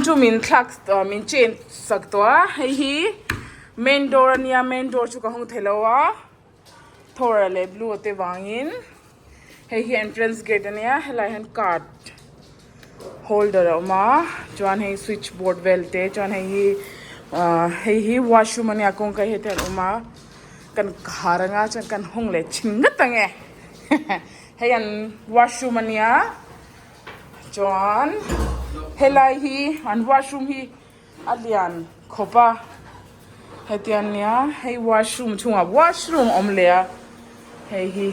Chu min thlak min change sak tawh a hei hi main door a nia main door chu ka hawng thei lo a thawr leh blue te vangin hei hi entrance gate a nia helaiah hian card holder a awm a chuan hei switch board vel te chuan hei hi ah hei hi washroom a nia kawngka hi hetiang a awm a kan khar anga chuan kan hawng leh thin ngawt ang e hei an washroom a nia. Chuan helai hi an washroom hi a lian khawp a hetiang ania hei washroom chhungah washroom a awm leh a hei hi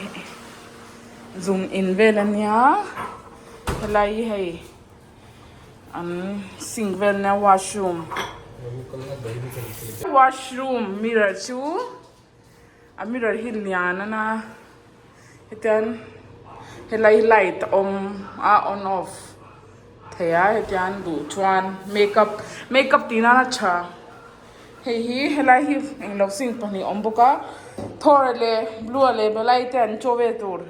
zung in vel ania helai hi hei an sink vel ania washroom washroom mirror chu a mirror hi lian a na. Hetian helai light a awm a on off thei a hetian duh chuan makeup makeup tih nan a tha hei hi helai hi englo sink pahnih a awm bawk a thawr leh blue leh belai te an chaw vel tur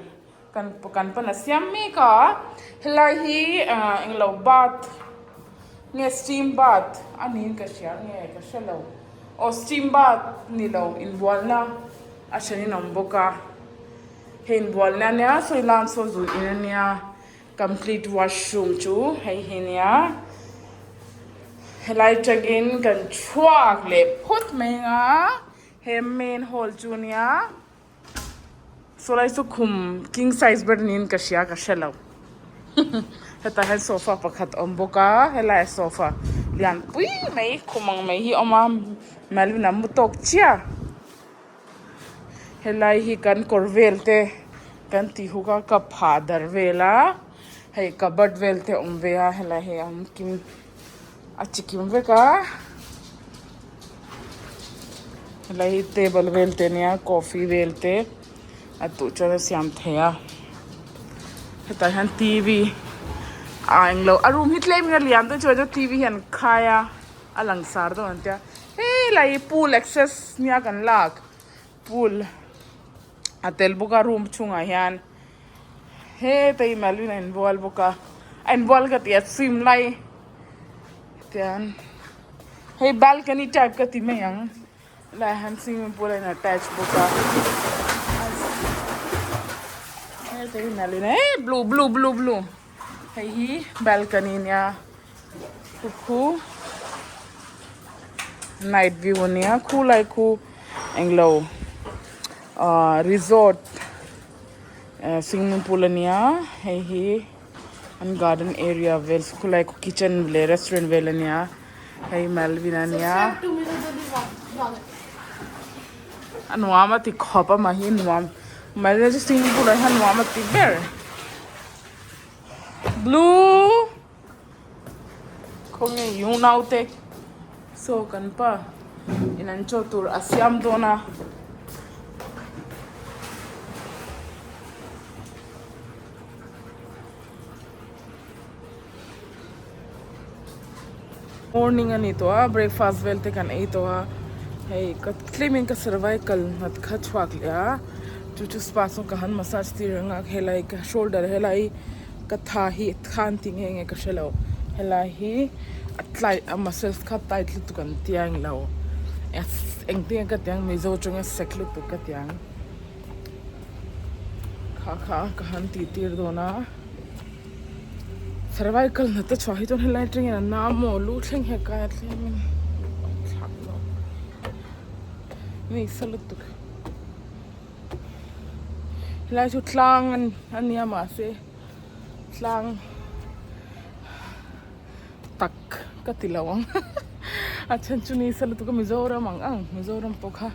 kan kan pan a siam mek a helai hi ah englo bath nge steam bath a niin ka hria nge ka hrelo aw steam bath nilo inbualna. A then in awm bawk a hei inbualna ania sawi lam saw zun in ania complete washroom chu hei hi ania helai tangin kan chhuak leh phawt mai ang a he main hall chu ania saw lai chu khum king size ber niin ka hria ka hrelo hetah hian sofa pakhat a awm bawk a helaiah sofa lian pui mai khum ang mai hi a awm a Malvin a mu tawk chiah. Helai hi kan kawr vel te kan tih huk a ka phah dar vel a hei cupboard vel te a awm ve a helai hi a awm kim a chi kim vek a helai hi table vel te ania coffee vel te a duh chuan a siam thei a hetah hian t v a englo a room hi tlem in a lian dawn chuan t v hi an khai a. A langsar dawn an tia helai hi pool access nia kan lak pool a tel bawk a room chhungah hian heta hi Malvin a inbual bawk a a inbual ka tih a swim lai tian hei balcony type ka ti mai ang helaiah hian swimming pool a in attach bawk a heta hi Malvin a eh blue blue blue blue hei hi balcony nia. Khu khu night view ania khulai khu englo ahh resort swimming pool ania hei hi an garden area vel khulai khu kitchen leh restaurant vel ania hei Melvin ania a nuam a ti khawp a mahni nuam Melvin chu swimming pool ah hian nuam a ti ber blue. Khawnge i unaute saw kan pa in an chaw tur a siam dawn a. Morning a ni tawh a breakfast vel te kan ei tawh a hei ka tlem in ka cervical nghat kha chhuak leh a chu chu spa sawn ka han massage tir reng a helai ka shoulder helai. Ka tha hi khan ti nge nge ka hre lo helai hi a tlai a muscles kha tight lutuk an tia englo engtin nge ka ti ang mizo atanga sek lutuk ka ti ang kha kha ka han tih tir dawn a cervical hna te chhuah hi chuan helai atangin a na maw lu thleng hi a kai a thleng in thlak zawk nisa lutuk. Helai chu tlang a nia mahse tlang tak ka ti lo ang a then chu ni se lutuk a Mizoram ang ang Mizoram pawh kha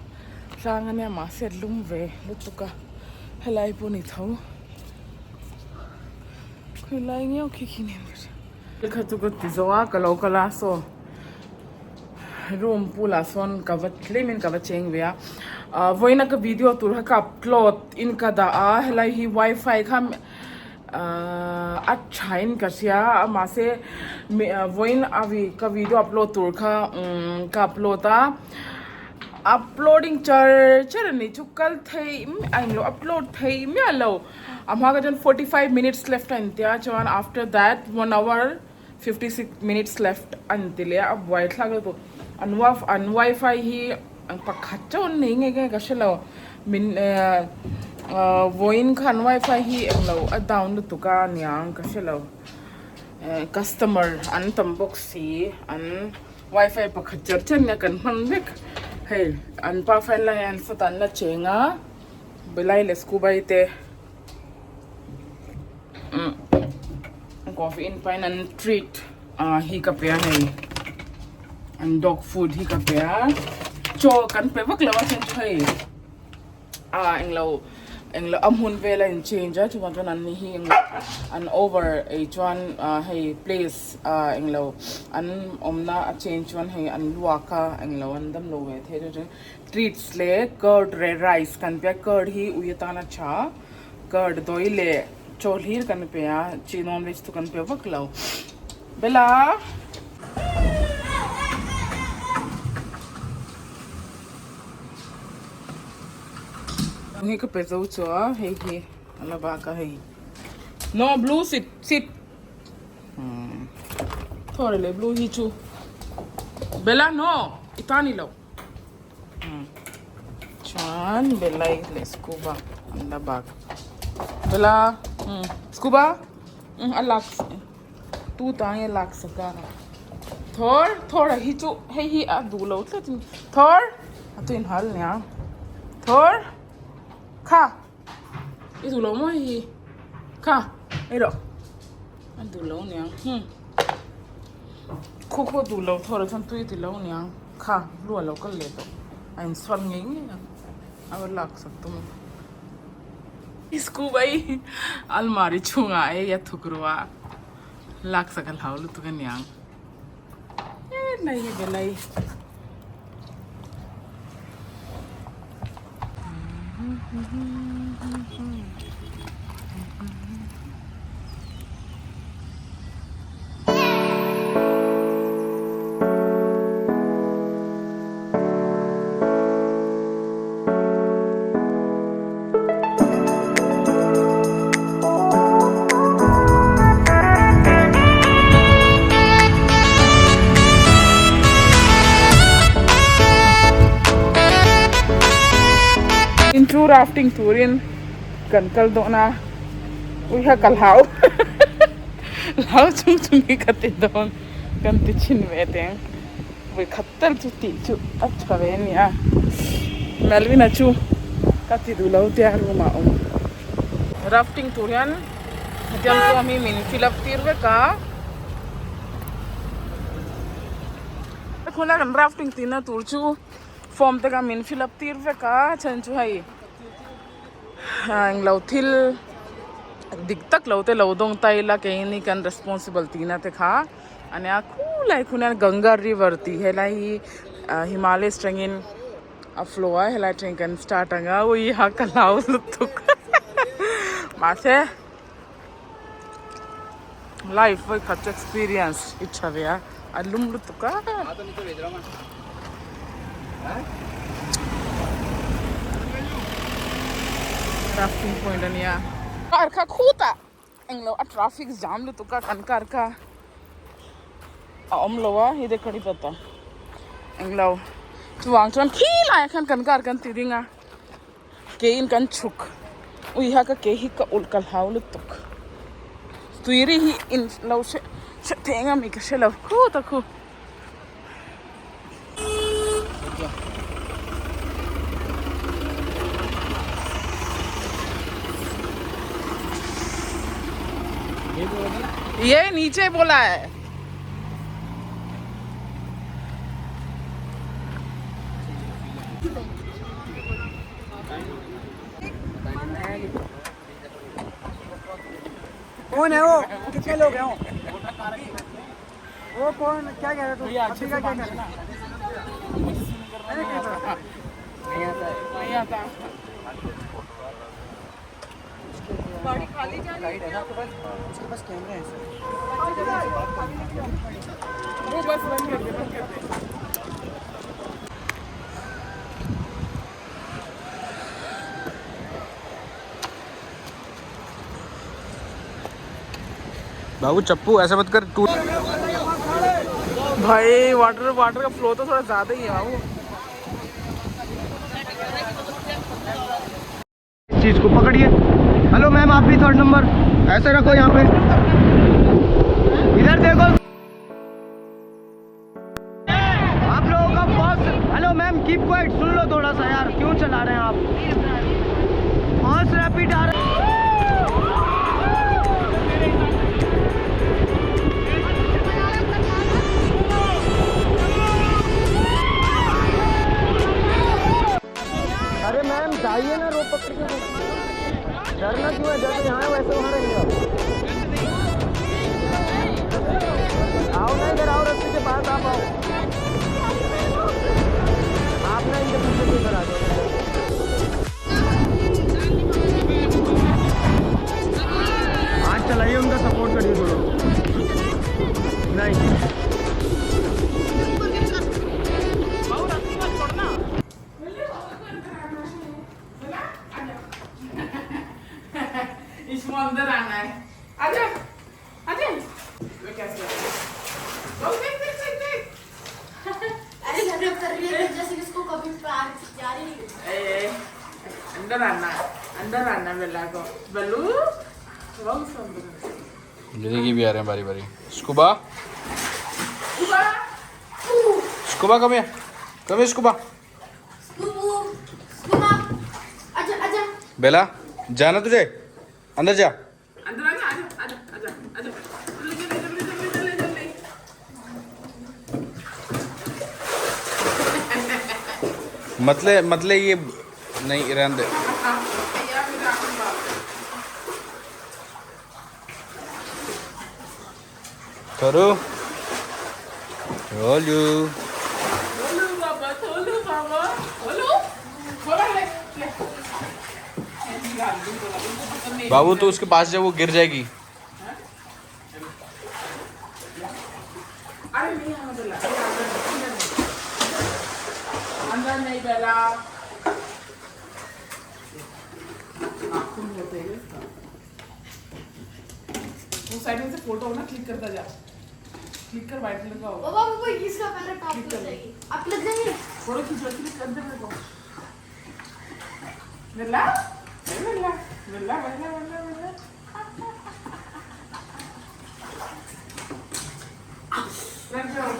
tlang a nia mahse a lum ve lutuk a helai pawh ni tho khawilai ngiau khi khi nen ka hria. Lehkha chu ka ti zo a ka lo kal a saw room pool ah sawn ka va tlem in ka va cheng ve a ah vawiin a ka video tur kha ka upload in ka dah a helai hi wifi kha ah a tha in ka hria a mahse vawiin a ka video upload tur kha umm ka upload a uploading char char a nih chu kal theih a englo upload theih miah lo. A hma kha chuan 45 minutes left a intia chuan after that one hour 56 minutes left an ti leh a, a buaithlak lutuk. An an wifi hi pakhat chauh an nei nge nge ka hre lo. Min eh vawiin khan wifi hi englo a down lutuk a niang ka hre lo. Eh customer an tam bawk si an wifi pakhat cher cher nia kan hman vek. Hei an pa fan lai an sawtah an la cheng a Belai leh scuba te. Coffee in pahin an treat ah hi ka pe a hei an dog food hi ka pe a chaw kan pe vak lo a then chu hei ah englo englo a hmun vel a in change a chuvang chuan an ni hi englo an over ei chuan ah hei place ah englo an awmna a change chuan hei an luak a englo an damlo ve thei chu chuan treats leh curd leh rice kan pe a curd hi ui atana tha. Curd dawi leh chaw hlir kan pe a, chi non veg chu kan pe vak lo. Bella! Hei ka pe zo chu a, hei hi a la bak a hei. No blue sit sit. Thawr leh blue hi chu. Bella no! I ta ni lo. Chuan Belai leh scuba an la bak Bella scuba a lak tu ta nge lak sak a Thor Thor a hi chu hei hi a duh lo tlat in Thor a tuin hal nia Thor kha i duh lo maw hei hi kha ei rawh a duh lo nia Khaw khaw duh lo thawh loh chuan tui ti lo aniang kha lu a lo kal leh tawh a insual ngei ngei ang a va lak sak tum a scuba hi almari chhungah hei a thuk ru a lak sak a hlau lutuk aniang helai hi velai. Inchu rafting turin kan kal dawn a ui kha ka hlau hlau chung chung hi ka ti dawn kan ti chhin ve teng vawi khat tal chu tih chu a tha ve a ni a Melvin-a chu ka ti duh lo tia room ah a awm rafting tur hian hetiang form hi min fill up tir vek a khuna kan rafting tihna tur chu form te kha min fill up tir vek a chhan chu hei englo thil dik tak lo te lo dawng ta ila keini kan responsible tihna te kha ania khulai khuna Ganga river tih helai hi Himalayas atangin a flow a helai atangin kan start ang a ui ha ka hlau lutuk mahse life vawi khat chu experience i tha ve a a lum lutuk a. Rafting point ania car kha khutah englo a traffic jam lutuk a kan car kha a awm lo a hei te kari pata englo chuvang chuan khi laiah khan kan car kan ti ding a ke in kan chhuk ui ha ka ke hi ka ulh ka hlau lutuk tui ri hi in lo hre hre thei eng ami ka hre lo khut a khu. ये नीचे बोला है कौन है वो कितने लोग हैं वो वो कौन क्या कह रहे हो तुम क्या कह रहे नहीं आता नहीं आता गाइड है ना आपके पास उसके पास कैमरा है सर वो बस बंद कर दे बंद कर दे बाबू चप्पू ऐसा मत कर टूट। भाई वाटर वाटर का फ्लो तो थोड़ा ज्यादा ही है बाबू। इस चीज को पकड़िए। हेलो मैम, आप भी थर्ड नंबर ऐसे रखो यहाँ पे। इधर देखो आप लोगों का boss. Hello ma'am, keep quiet, सुन लो थोड़ा सा यार, क्यों चला रहे हैं आप? बॉस रैपिड आ रहा है। अरे मैम जाइए ना, रोप पकड़ के। डरना क्यों है? जैसे यहाँ है वैसे वहाँ रहेंगे आप। आओ ना इधर आओ, रस्सी के पास आप आओ। आप ना इनके पीछे से इधर आ जाओ। हाथ चलाइए, उनका सपोर्ट करिए थोड़ा। नहीं इसमें अंदर आना है। आजा आजा। वे कैसे ओ देख देख देख देख। अरे झगड़ा कर रही है जैसे कि इसको कभी प्यार प्यार ही नहीं ए, ए, अंदर आना, अंदर आना बेला को। बल्लू बहुत सुंदर। ये भी आ रहे हैं बारी बारी। Scuba, scuba come here, come here scuba. स्कूबू scuba, आजा आजा। बेला जाना तुझे, अंदर जा। अंदर आजा आजा आजा आजा आजा, जल्दी जल्दी जल्दी जल्दी जल्दी जल्दी। मतले मतले ये नहीं रहने दे। यार मेरा आंख बाप। करो बोलू बोलू बाबा, बोलू बाबा, बोलू बोला ले ले। बाबू तो उसके पास जा, वो गिर जाएगी। अरे नहीं आना बेला, अंदर नहीं, अंदर नहीं बेला। नाखून होते हैं इसका। वो साइड में से फोटो ना क्लिक करता जा, क्लिक कर, व्हाइट कलर का होगा। बाबा वो इसका पैर टॉप लग जाएगी, आप लग जाएंगे। फोटो खींचो, क्लिक कर दे मेरे को। बेला बेला बेला बेला बेला बेला। रख जाओ।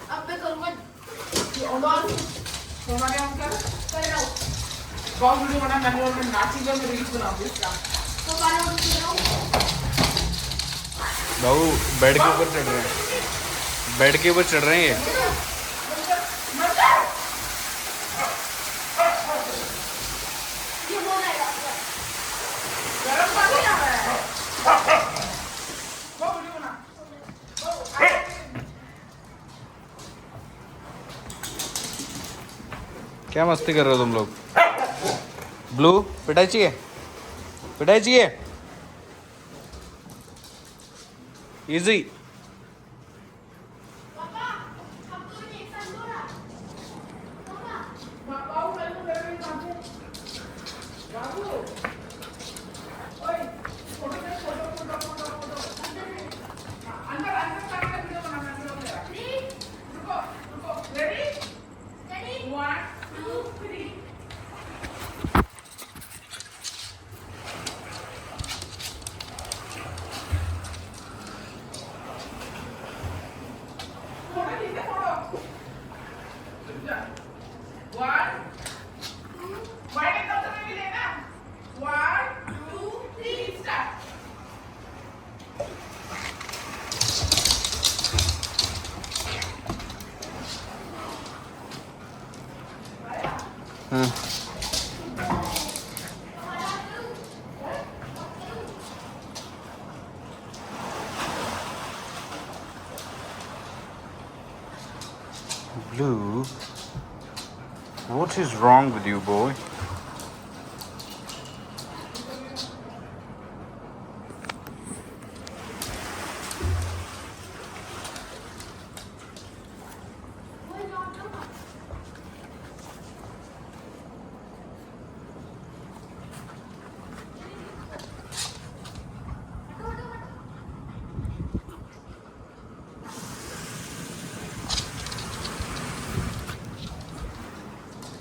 अब मैं करूंगा फोन आ गया उनका। कर रहा हूँ। कौन वीडियो बना मैनुअल में नाचेगा, मैं रील्स बनाऊंगी इसका। तो गाना कर रहा हूँ। बाबू बेड के ऊपर चढ़ रहे हैं, बेड के ऊपर चढ़ रहे हैं ये। ये हो जाएगा। गरम पानी आ रहा है। वो वीडियो बना। क्या मस्ती कर रहे हो तुम लोग? ब्लू पिटाई चाहिए, पिटाई चाहिए। इजी। पापा हम दोनों ने एक साथ दौड़ा। बाबू मेरे को मेरे बाबू बाबू ओए फोटो दे, photo photo photo photo. अंदर अंदर करके वीडियो बना मैनुअल मेरा। रुको रुको, ready? Ready. 1 2 3। Photo खींच photo. 1 white एकदम से भी लेना। 1 2 3 स्टार्ट। हाँ Blue, what is wrong with you boy?